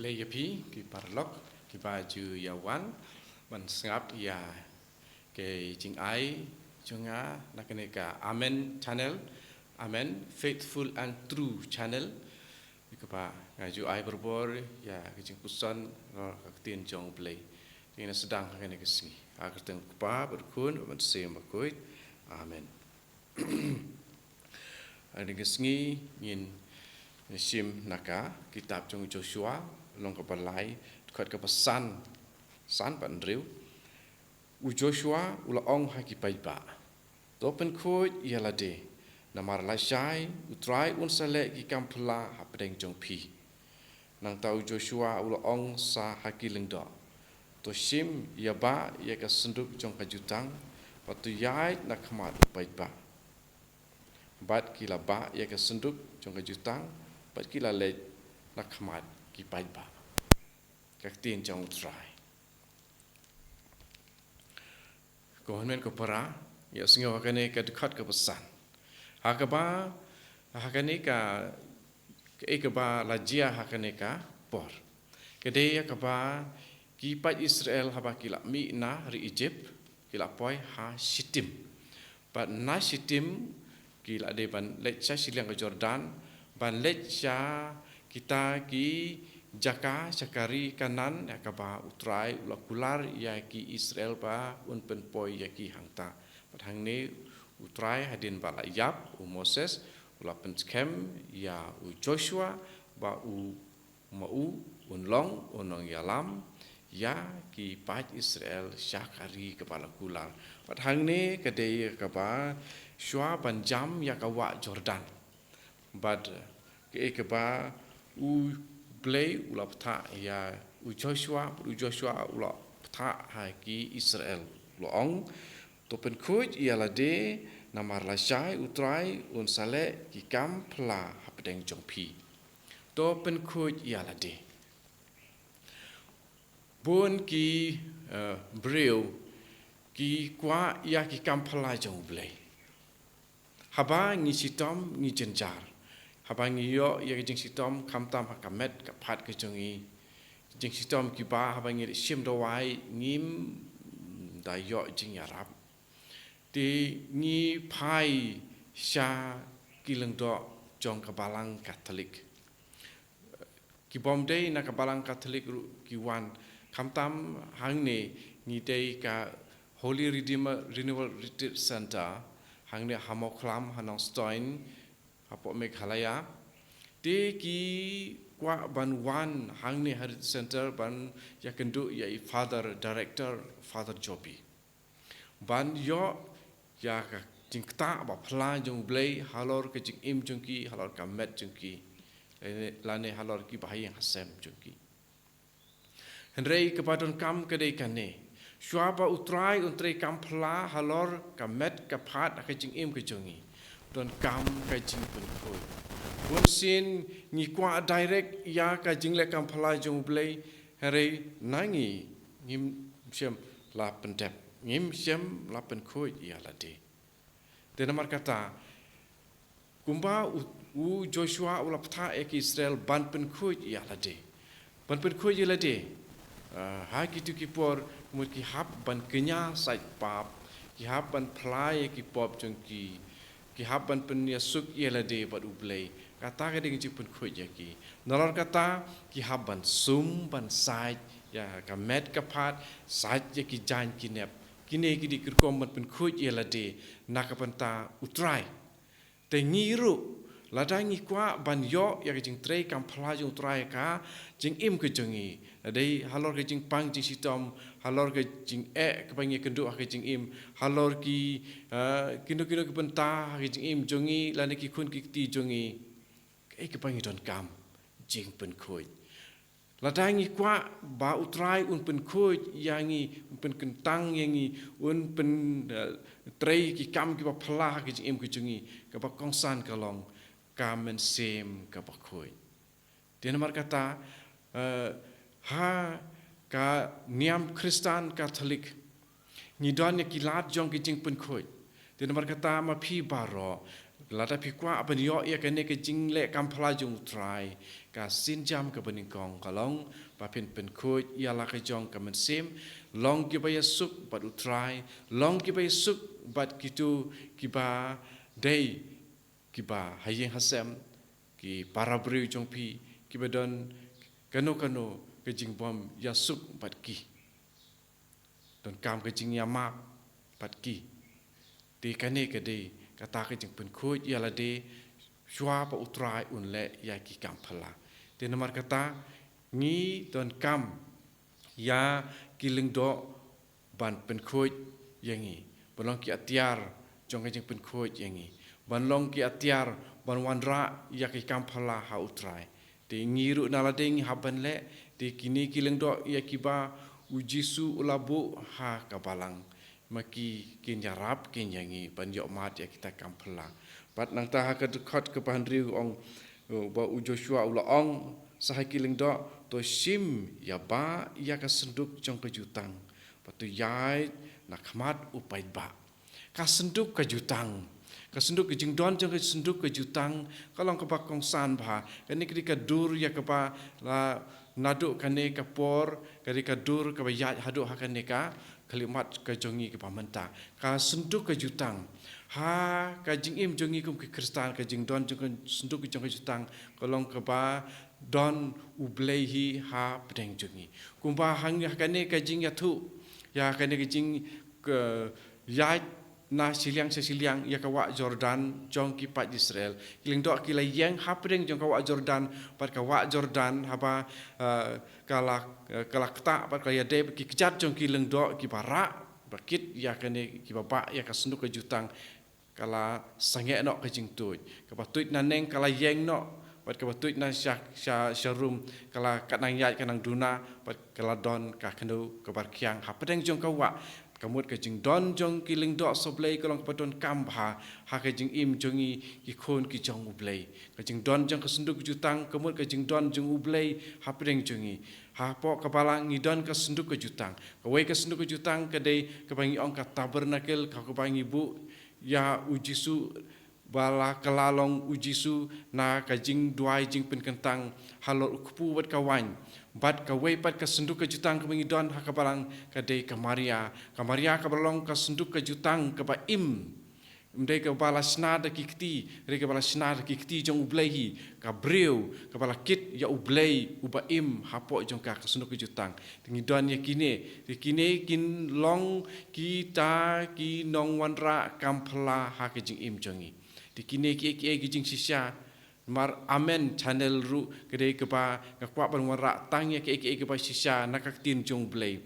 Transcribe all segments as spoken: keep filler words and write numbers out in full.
Khublei ïa phi ki paralok kiba ju ïa wan ban sngap ïa ka jingai jong nga na kane ka Amen Channel, Amen Faithful and True Channel. Kaba nga ju ai barabor ïa ka jingpuson ka ktien jong U Blei. Te ngin sdang ha kane ka sngi ha ka kyrteng U Kpa bad U Khun bad U Mynsiem Bakhuid. Amen. Ha kane ka sngi ngin shim na ka kitab jong Joshua, lynnong kaba lai, dkhot kaba san, san bad hynriew. U Joshua u la ong ha ki paidbah, to pynkhuid ïa lade, namar lashai U Trai un sa leh ki kam phylla hapdeng jong phi. Nangta u Joshua u la ong sa ha ki lyngdoh, to shim ïa bah ïa ka synduk jong ka jutang, bad to ïaid na khmat u paidbah. Bad ki la bah ïa ka synduk jong ka jutang, bad ki la leit na khmat ki paidbah. Ka ktien jong U Trai. Ko hynmen ko para, ïa sngew ha kane ka dkhot kaba san. Ha kaba, ha kane ka, ka, eh, kaba la jia ha kane ka por. Ka dei ïa kaba ki paid Israel haba ki la mih na ri Egypt, ki la poi ha Shittim. Bad na Shittim ki la dei ban leit sha shiliang ka Jordan, ban leit sha kita ki jaka sha ka ri Kanaan, ïa kaba U Trai u la kular ïa ki Israel ba un pynpoi ïa ki hangta. Bad hangne U Trai hadien ba la ïap u Moses, u la pynskhem ïa u Joshua ba u ma u un long u nongïalam ïa ki paid Israel sha ka ri kaba la kular. Bad hangne ka dei kaba shuwa ban jam ïa ka wah Jordan. Bad kaei kaba U Blei u la bthah ïa u Joshua, bad u Joshua u la bthah ha ki Israel, u la ong, to pynkhuid ïa lade, namar lashai U Trai un sa leh ki kam phylla hapdeng jong phi. To pynkhuid ïa lade. Bun ki, eh, briew ki kwah ïa ki kam phylla jong U Blei. Haba ngi shitom ngi jynjar. Haba ngi ïoh ïa ka jingshitom khamtam ha ka met ka phad ka jong ngi. Jingshitom kiba haba ngi shim dawai ngim da ïoh jingïarap. Te ngi phai sha ki lyngdoh jong ka Balang Katholik. Ki bym dei na ka Balang Katholik ruh ki wan. Khamtam hangne ngi dei ka Holy Redeemer Renewal Retreat Center, hangne ha Mawkhlam, ha Nongstoiñ, hapoh Meghalaya. Te ki kwah ban wan hangne ha Retreat Center ban ïakynduh ïa i Father Director, Father Jobi. Ban ïoh ïa ka jingktah ba phylla jong U Blei halor ka jingim jong ki, halor ka met jong ki, lane, lane halor ki bahaïing hasem jong ki. Hynrei kaba donkam ka dei kane. Shuwa ba U Trai un trei kam phylla halor ka met ka phad ha ka jingim ka jong ngi, donkam ka jingpynkhuid. Bunsien ngi kwah direct ïa ka jingleh kam phylla jong U Blei, hynrei na ngi ngim shym la pyndep, ngim shym la pynkhuid ïa lade. Te namar kata, kumba u, u Joshua u la bthah ïa ki Israel ban pynkhuid ïa lade. Ban pynkhuid ïa lade. Ah, ha kito ki por, mut ki hap ban kñia sait pap, ki hap ban phylla ïa ki pop jong ki, ki hap ban pynïasuk ïa lade bad U Blei. Kata ka dei ka jingpynkhuid ïa ki. Nalor kata, ki hap ban sum, ban sait ïa ka met ka phad, sait ïa ki jaiñ ki nep. Kine ki dei ki rukom ban pynkhuid ïa lade na ka bynta U Trai. Te ngi ruh, lada ngi kwah ban ïoh ïa ka jingtrei kam phylla jong U Trai ha ka jingim ka jong ngi, lada halor ka jingpang jingshitom, halor ka jingeh kaba ngi ïakynduh ha ka jingim, halor ki, eh, kino kino ki bynta ha ka jingim jong ngi lane ki khun ki kti jong ngi, kaei kaba ngi donkam? Jingpynkhuid. Lada ngi kwah ba U Trai un pynkhuid ïa ngi, un pynkyntang ïa ngi, un pyn, eh, trei ki kam kiba phylla ha ka jingim ka jong ngi, kaba kongsan ka long ka Mynsiem kaba Khuid. Te namar kata, eh, ha ka niam Khristan Katholik, ngi don ïa ki lad jong ki jingpynkhuid. Te namar kata ma phi baroh, Lada phi kwah ban ïoh ïa kane ka jingleh kam phylla jong U Trai, ka sienjam kaba nyngkong ka long ba phin pynkhuid ïa la ka jong ka mynsiem, long kiba ïasuk bad U Trai, long kiba ïasuk bad kito kiba dei kiba ha ïing ha sem, ki para briew jong phi, kiba don kano kano ka jingbym ïasuk bad ki. Donkam ka jingïamap bad ki. Te kane ka dei kata ka jingpynkhuid ïa lade shuwa ba U Trai un leh ïa ki kam phylla. Te namar kata ngi donkam ïa ki lyngdoh ban pynkhuid ïa ngi, ban long ki atiar jong ka jingpynkhuid ïa ngi, ban long ki atiar ban wanrah ïa ki kam phylla ha U Trai. Te ngi ruh na lade ngi hap ban leh, te kine ki lyngdoh ïa kiba U Jisu u la buh ha ka balang, ma ki kin ïarap kin ïa ngi ban ïoh mad ïa kita kam phylla. Bad nangta ha ka dkhot kaba hynriew ong, uh, ba u Joshua u la ong sha ki lyngdoh, to shim ïa ba ïa ka synduk jong ka jutang, bad to ïaid na khmat u paidbah. Ka synduk ka jutang, ka synduk, ka jingdon jong ka synduk ka jutang ka long kaba kongsan bha. Kane ka dei ka dur ïa kaba la naduh kane ka por, ka dei ka dur kaba ïaid haduh ha kane ka khyllipmat ka jong ngi kaba mynta. Ka synduk ka jutang, ha ka jingim jong ngi kum ki Khristan, ka jingdon jong ka synduk jong ka jutang ka long kaba don U Blei hi ha pdeng jong ngi. Kumba ha ngi ha kane ka jingïathuh ïa kane ka jing, ka ïaid na shiliang sha shiliang ïa ka wah Jordan jong ki paid Israel. Ki lyngdoh ki la ïeng ha pdeng jong ka wah Jordan, bad ka wah Jordan haba, eh, ka la, eh, ka la ktah bad ka la ïadei bad ki kjat jong ki lyngdoh kiba rah, ba kit ïa kane, kiba bah ïa ka synduk ka jutang, ka la sangeh noh ka jingtuid. Kaba tuid naneng ka la ïeng noh, bad kaba tuid na sha, sha, sha rum ka la, ka nang ïaid ka nang duna, bad ka la don ka khyndew kaba rkhiang ha pdeng jong ka wah. Ka mut ka jingdon jong ki lyngdoh sha U Blei ka long kaba donkam bha ha ka jingim jong ngi ki khun ki jong U Blei. Ka jingdon jong ka synduk jutang ka mut ka jingdon jong U Blei ha pdeng jong ngi. Hapoh ka balang ngi don ka synduk ka jutang. Kawei ka synduk ka jutang ka dei kaba ngi ong ka tabernacle, ka kaba ngi buh ïa U Jisu ba la, ka la long U Jisu na ka jingduwai jingpynkyntang halor u kpu bad ka waiñ. Bad kawei pat ka synduk ka jutang kaba ngi don ha ka balang ka dei ka Maria. Ka Maria kaba long ka synduk ka jutang kaba im. Ym dei kaba la shna da ki kti, hynrei kaba la shna da ki kti jong U Blei hi, ka briew kaba la kit ïa U Blei uba im hapoh jong ka, ka synduk ka jutang. Te ngi don ïa kine, te kine kin long kita ki nongwanrah kam phylla ha ka jingim jong ngi. Te kine kiei kiei ki jingshisha, namar Amen Channel ruh ka dei kaba nga kwah ban wanrah tang ïa kiei kiei kiba shisha na ka ktien jong U Blei.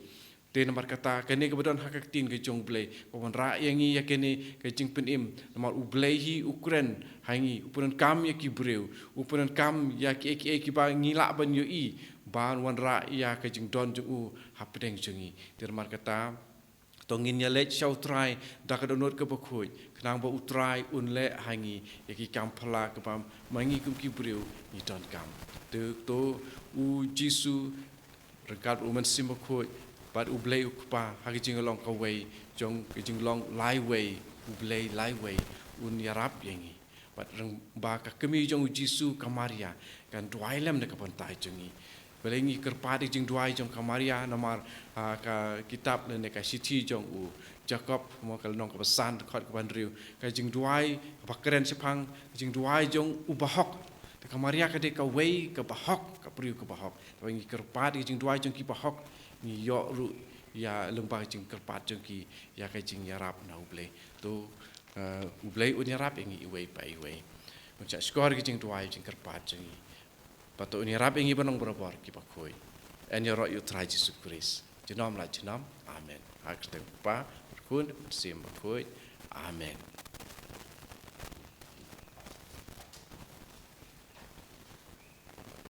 Te namar kata kane kaba don ha ka ktien ka jong U Blei ka wanrah ïa ngi ïa kane ka jingpynim, namar U Blei hi u kren ha ngi, u pyndonkam ïa ki briew, u pyndonkam ïa kiei kiei kiba ngi lah ban ïohi ban wanrah ïa ka jingdon jong u ha pdeng jong ngi. Te namar kata to ngin ïaleit sha U Trai da ka dohnud kaba khuid, khnang ba U Trai un leh ha ngi ïa ki kam phylla kaba ma ngi kum ki briew ngi donkam. Te to U Jisu ryngkat U Mynsiem Bakhuid bad U Blei U Kpa ha ka jinglong kawei jong ka jinglong laiwei, U Blei laiwei un ïarap ïa ngi. Bad ryngkat ka kmie jong U Jisu ka Maria kan duwai lem na ka bynta jong ngi. Balei ngi kyrpad ïa ka jingduwai jong ka Maria, namar ha ka kitab lane ka shithi jong u Jakob, mo, ka lynnong kaba san, dkhot kaba hynriew, ka jingduwai kaba kren shaphang ka jingduwai jong u bahok. Te ka Maria ka dei kawei ka bahok, ka briew ka bahok. Te ngi kyrpad ïa ka jingduwai jong ki bahok, ngi ïoh ruh ïa lyngba ka jingkyrpad jong ki ïa ka jingïarap na U Blei. To, eh, U Blei un ïarap ïa ngi iwei pa iwei. Ngan shah shkor ïa ka jingduwai jingkyrpad jong ngi. Bad to un ïarap ïa ngi ban long barabor kiba khuid. Yn ïaroh ïa U Trai Jisu Khrist junom la junom. Amen. Ha ka kyrteng U Kpa, U Khun, U Mynsiem Bakhuid. Amen.